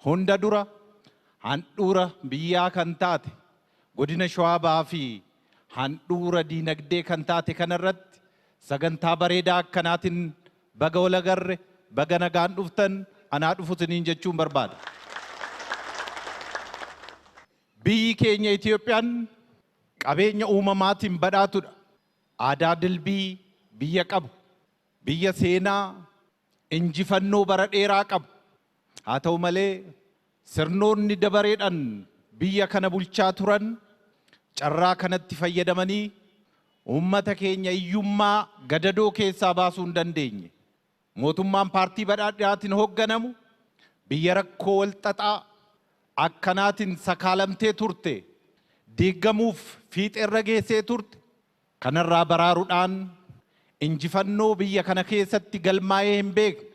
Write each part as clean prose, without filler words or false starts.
Hunda dura handhuura biyyaa kan taate godina Shawaa Bahaa fi handhuura diinagdee kan taate kanarratti sagantaa bareedaa akkanaatiin baga wal agarre, baga nagaan dhuftan, anaa dhufu isiniin jechuun barbaada. Biyyi keenya Itoophiyaan qabeenya uumamaatiin badhaatudha. Aadaa dilbii biyya qabu, biyya seenaa injifannoo bara dheeraa qabu. Haa ta'u malee sirnoonni dabareedhaan biyya kana bulchaa turan carraa kanatti fayyadamanii uummata keenya hiyyummaa gadadoo keessaa baasuu hin dandeenye. Mootummaan paartii badhaadhinaatiin hoogganamu biyya rakkoo walxaxaa akkanaatiin sakaalamtee turte, diigamuuf fiixeerra geessee turte, kanarraa baraaruudhaan injifannoo biyya kana keessatti galmaa'ee hin beekne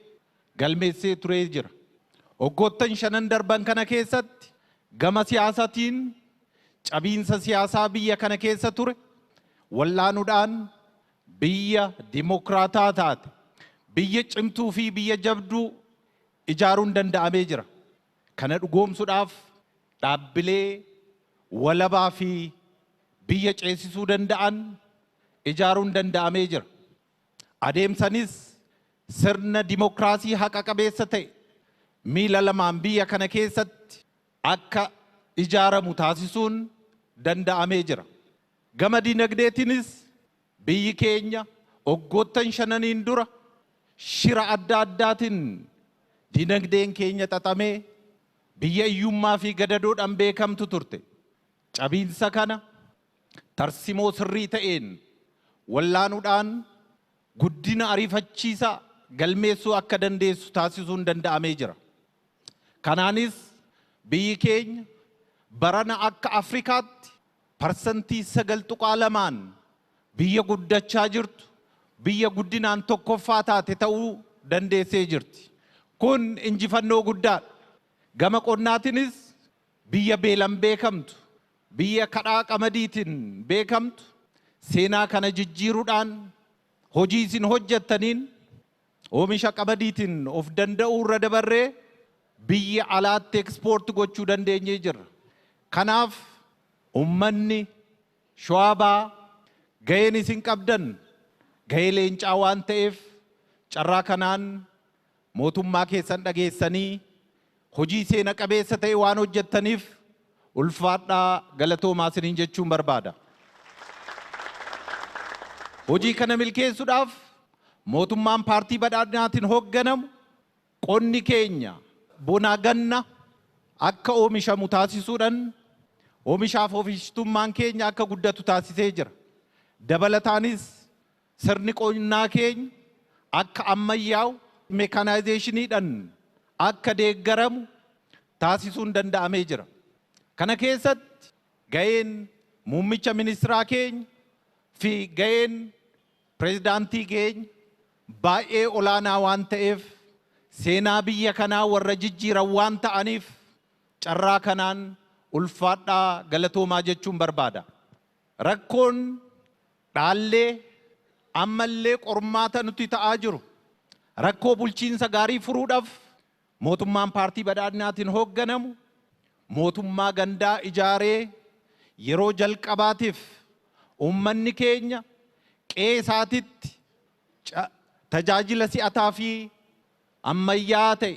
galmeessee turee jira. Waggoottan shanan darban kana keessatti gama siyaasaatiin cabiinsa siyaasaa biyya kana keessa ture wallaanuudhaan biyya dimokraataa taate, biyya cimtuu fi biyya jabduu ijaaruun danda'amee jira. Kana dhugoomsuudhaaf dhaabbilee walabaa fi biyya ceesisuu danda'an ijaaruun danda'amee jira. Adeemsanis sirna dimokraasii haqa qabeessa ta'e miila lamaan biyya kana keessatti akka ijaaramu taasisuun danda'amee jira. Gama diinagdeetiinis biyyi keenya waggoottan shananiin dura shira adda addaatiin diinagdeen keenya xaxamee biyya hiyyummaa fi gadadoodhaan beekamtu turte. Cabiinsa kana tarsimoo sirrii ta'een wallaanuudhaan guddina ariifachiisaa galmeessuu akka dandeessu taasisuun danda'amee jira. Kanaanis biyyi keenya barana akka Afrikaatti 9.2% biyya guddachaa jirtu, biyya guddinaan tokkoffaa taate ta'uu dandeessee jirti. Kun injifannoo guddaadha. Gama qonnaatiinis biyya beelan beekamtu, biyya kadhaa qamadiitiin beekamtu, seenaa kana jijjiiruudhaan hojii isin hojjettaniin oomisha qamadiitiin of danda'uu irra dabarree biyya alaatti ekspoorti gochuu dandeenyee jirra. Kanaaf uummanni Shawaa Bahaa gaheen isin qabdan gahee leencaa waan ta'eef carraa kanaan mootummaa keessan dhageessanii hojii seena qabeessa ta'e waan hojjettaniif ulfaadhaa galatoomaa isiniin jechuun barbaada. Hojii kana milkeessuudhaaf mootummaan paartii badhaadhinaatiin hoogganamu qonni keenya bonaa ganna akka oomishamu taasisuudhaan oomishaaf oomishtummaan keenya akka guddatu taasisee jira. Dabalataanis sirni qonnaa keenya akka ammayyaa'u meekaanaayizeeshiniidhaan akka deeggaramu taasisuun danda'amee jira. Kana keessatti gaheen muummicha ministiraa keenya fi gaheen pirezidaantii keenya baay'ee olaanaa waan ta'eef seenaa biyya kanaa warra jijjiiran waan ta'aniif carraa kanaan ulfaadhaa galatoomaa jechuun barbaada. Rakkoon dhaallee ammallee qormaata nuti ta'aa jiru. Rakkoo bulchiinsa gaarii furuudhaaf mootummaan paartii badhaadhinaatiin hoogganamu mootummaa gandaa ijaaree yeroo jalqabaatiif uummanni keenya qe'ee isaatitti tajaajila si'ataa fi ammayyaa ta'e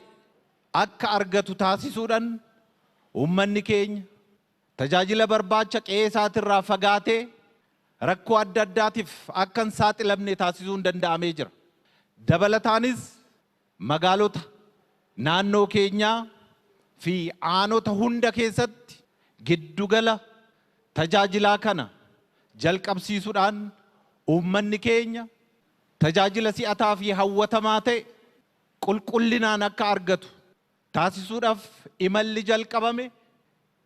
akka argatu taasisuudhaan uummanni keenya tajaajila barbaacha qe'ee isaatirraa fagaatee rakkoo adda addaatiif akka hin saaxilamne taasisuun danda'amee jira. Dabalataanis magaalota naannoo keenyaa fi aanota hunda keessatti giddugala tajaajilaa kana jalqabsiisuudhaan uummanni keenya tajaajila si'ataa fi hawwatamaa ta'e qulqullinaan akka argatu taasisuudhaaf imalli jalqabame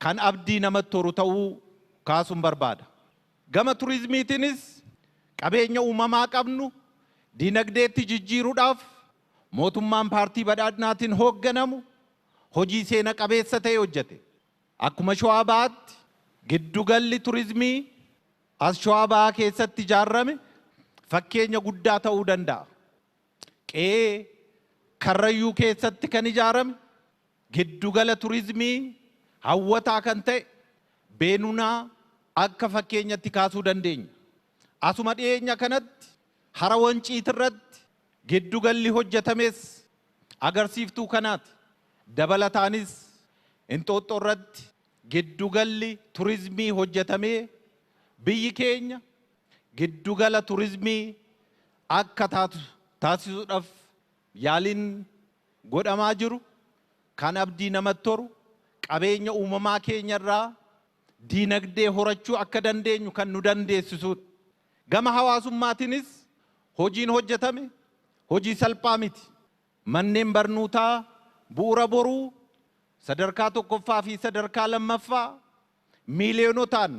kan abdii namatti horu ta'uu kaasuun barbaada. Gama turizimiitiinis qabeenya uumamaa qabnu diinagdeetti jijjiiruudhaaf mootummaan paartii badhaadhinaatiin hoogganamu hojii seena qabeessa ta'e hojjete. Akkuma Shawaa Bahaatti giddugalli turizimii as Shawaa Bahaa keessatti ijaarame fakkeenya guddaa ta'uu danda'a. Qe'ee Karrayyuu keessatti kan ijaarame giddugala turizimii hawwataa kan ta'e Beenunaa akka fakkeenyatti kaasuu dandeenya. Asuma dhiyeenya kanatti hara Wanciit irratti giddugalli hojjetames agarsiiftuu kanaati. Dabalataanis Inxooxxoo irratti giddugalli turizimii hojjetamee biyyi keenya giddugala turizimii akka taatu taasisuudhaaf yaaliin godhamaa jiru kan abdii namatti toru qabeenya uumamaa keenya irraa diinagdee horachuu akka dandeenyu kan nu dandeessisudha. Gama hawaasummaatiinis hojiin hojjetame hojii salphaa miti. Manneen barnootaa bu'uura boruu sadarkaa tokkoffaa fi sadarkaa lammaffaa miiliyoonotaan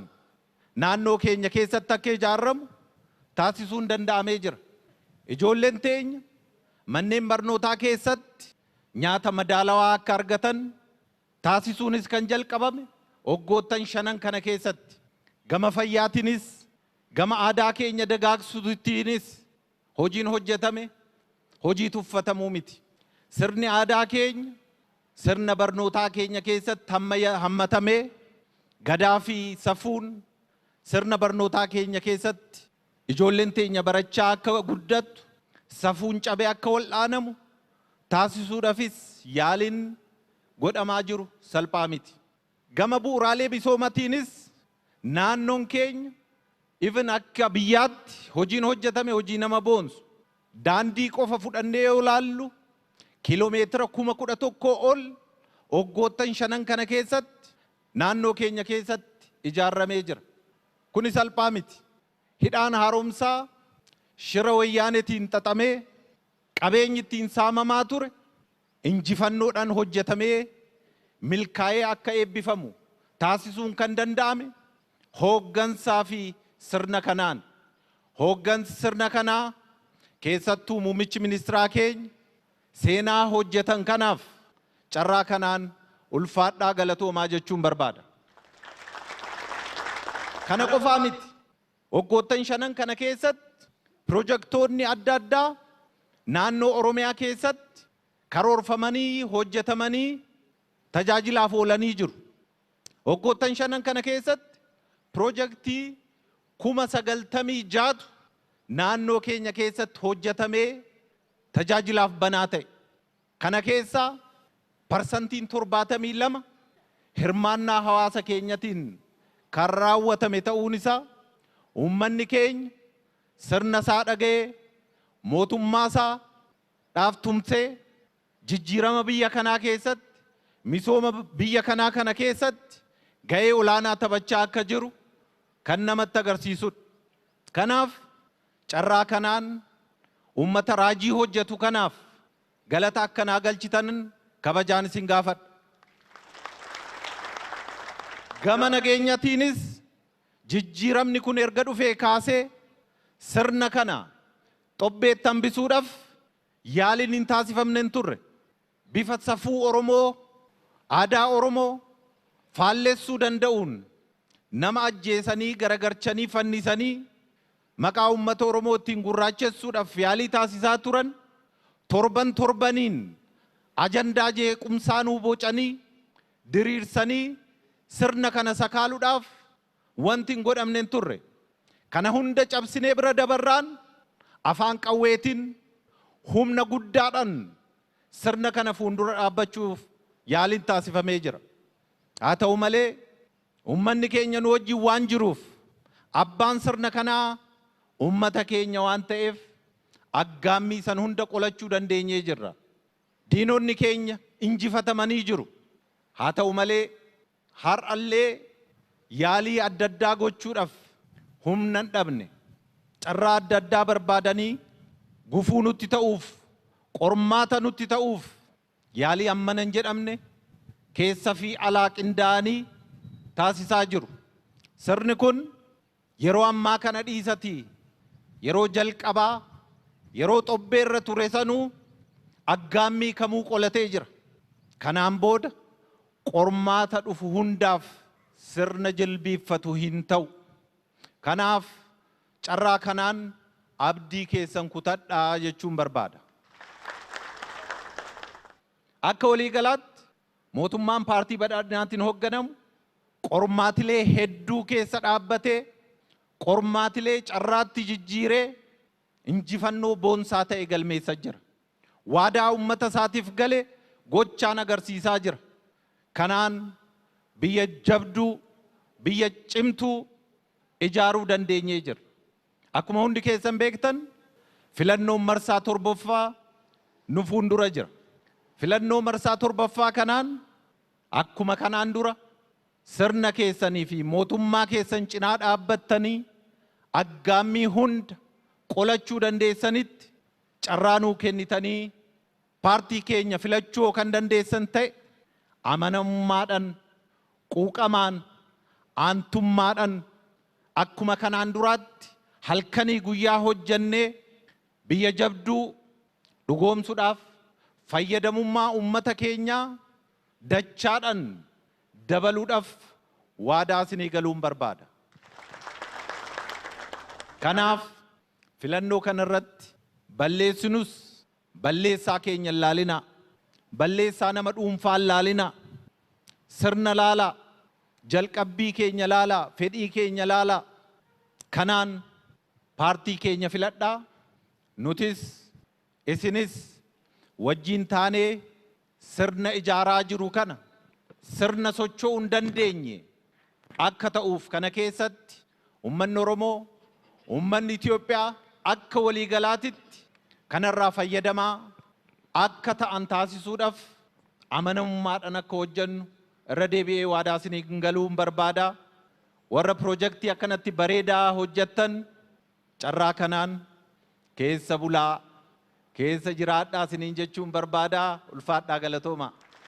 naannoo keenya keessatti akka ijaaramu taasisuun danda'amee jira. Ijoolleen teenya manneen barnootaa keessatti nyaata madaalawaa akka argatan taasisuunis kan jalqabame waggoottan shanan kana keessatti. Gama fayyaatiinis gama aadaa keenya dagaagsuutiinis hojiin hojjetame hojii tuffatamuu miti. Sirni aadaa keenya sirna barnootaa keenya keessatti hammatamee gadaa fi safuun sirna barnootaa keenya keessatti ijoolleen teenya barachaa akka guddattu safuun cabee akka wal'aanamu taasisuudhaafis yaaliin godhamaa jiru salphaa miti. Gama bu'uuraalee misoomatiinis naannoon keenya even akka biyyaatti hojiin hojjetame hojii nama boonsu. Daandii qofa fudhannee yoo laallu kiiloomeetira 11,000 ol waggoottan shanan kana keessatti naannoo keenya keessatti ijaaramee jira. Kuni salphaa miti. Hidhaan haaromsaa shira wayyaanetiin xaxamee qabeenyi ittiin saamamaa ture injifannoodhaan hojjetamee milkaa'ee akka eebbifamu taasisuun kan danda'ame hooggansaa fi sirna kanaan. Hooggansi sirna kanaa keessattuu muummichi ministiraa keenya seenaa hojjetan kanaaf carraa kanaan ulfaadhaa galatoomaa jechuun barbaada. Kana qofaa miti. Waggoottan shanan kana keessatti pirojektoonni adda addaa naannoo Oromiyaa keessatti karoorfamanii hojjetamanii tajaajilaaf oolanii jiru. Waggoottan shanan kana keessatti pirojektii 96,000 naannoo keenya keessatti hojjetamee tajaajilaaf banaa ta'e. Kana keessaa 72% hirmaannaa hawaasa keenyatiin kan raawwatame ta'uun isaa uummanni keenya sirna isaa dhaga'ee mootummaa isaa dhaaftumsee jijjiirama biyya kanaa keessatti misooma biyya kanaa kana keessatti ga'ee olaanaa taphachaa akka jiru kan namatti agarsiisudha. Kanaaf carraa kanaan uummata raajii hojjetu kanaaf galata akkanaa galchitan kabajaan isin gaafadha. Gama nageenyatiinis jijjiiramni kun erga dhufee kaasee sirna kana xobbeetti hambisuudhaaf yaaliin hin taasifamne hin turre. Bifa safuu Oromoo, aadaa Oromoo faallessuu danda'uun nama ajjeesanii garagarchanii fannisanii maqaa uummata Oromoo ittiin gurraachessuudhaaf yaalii taasisaa turan torban torbaniin ajandaa jeequmsaa nuu bocanii diriirsanii sirna kana sakaaluudhaaf wanti hin godhamne hin turre. Kana hunda cabsinee bira dabarraan afaan qawweetiin humna guddaadhaan sirna kana fuuldura dhaabbachuuf yaaliin taasifamee jira. Haa ta'u malee uummanni keenya nu wajjin waan jiruuf abbaan sirna kanaa uummata keenya waan ta'eef aggaammii san hunda qolachuu dandeenyee jirra. Diinonni keenya injifatamanii jiru. Haa ta'u malee har'allee yaalii adda addaa gochuudhaaf humna hin dhabne. Carraa adda addaa barbaadanii gufuu nutti ta'uuf, qormaata nutti ta'uuf yaalii hammana hin jedhamne keessa fi alaa qindaa'anii taasisaa jiru. Sirni kun yeroo ammaa kana dhiisatii yeroo jalqabaa yeroo xobbeerra ture sanuu aggaammii kamuu qolatee jira. Kanaan booda qormaata dhufu hundaaf sirna jilbiiffatu hin ta'u. Kanaaf carraa kanaan abdii keessan kutadhaa jechuun barbaada. Akka waliigalaatti Mootummaan paartii badhaadhinaatiin hoogganamu qormaatilee hedduu keessa dhaabbatee qormaatilee carraatti jijjiiree injifannoo boonsaa ta'e galmeessaa jira. Waadaa uummata isaatiif gale gochaan agarsiisaa jira. Kanaan biyya jabduu, biyya cimtuu ijaaruu dandeenyee jira. Akkuma hundi keessan beektan filannoon marsaa torbaffaa nu fuuldura jira. Filannoo marsaa torbaffaa kanaan akkuma kanaan dura sirna keessanii fi mootummaa keessan cinaa dhaabbattanii aggaammii hunda qolachuu dandeessanitti carraa nuu kennitanii paartii keenya filachuu kan dandeessan ta'e amanamummaadhaan, quuqamaan, aantummaadhaan akkuma kanaan duraatti halkanii guyyaa hojjannee biyya jabduu dhugoomsuudhaaf fayyadamummaa uummata keenyaa dachaadhaan dabaluudhaaf waadaa isinii galuun barbaada. Kanaaf filannoo kanarratti balleessinus balleessaa keenya hin laalinaa, balleessaa nama dhuunfaa hin laalinaa, sirna laalaa, jalqabbii keenya laalaa, fedhii keenya laalaa. Kanaan paartii keenya filadhaa. Nutis isinis wajjin taanee sirna ijaaraa jiru kana sirna socho'uu hin dandeenye akka ta'uuf kana keessatti uummanni Oromoo, uummanni Itoophiyaa akka waliigalaatitti kanarraa fayyadamaa akka ta'an taasisuudhaaf amanamummaadhaan akka hojjennu irra deebi'ee waadaa isinii galuun barbaada. Warra piroojeektii akkanatti bareedaa hojjettan carraa kanaan keessa bulaa, keessa jiraadhaa isiniin jechuun barbaada. Ulfaadhaa, galatooma.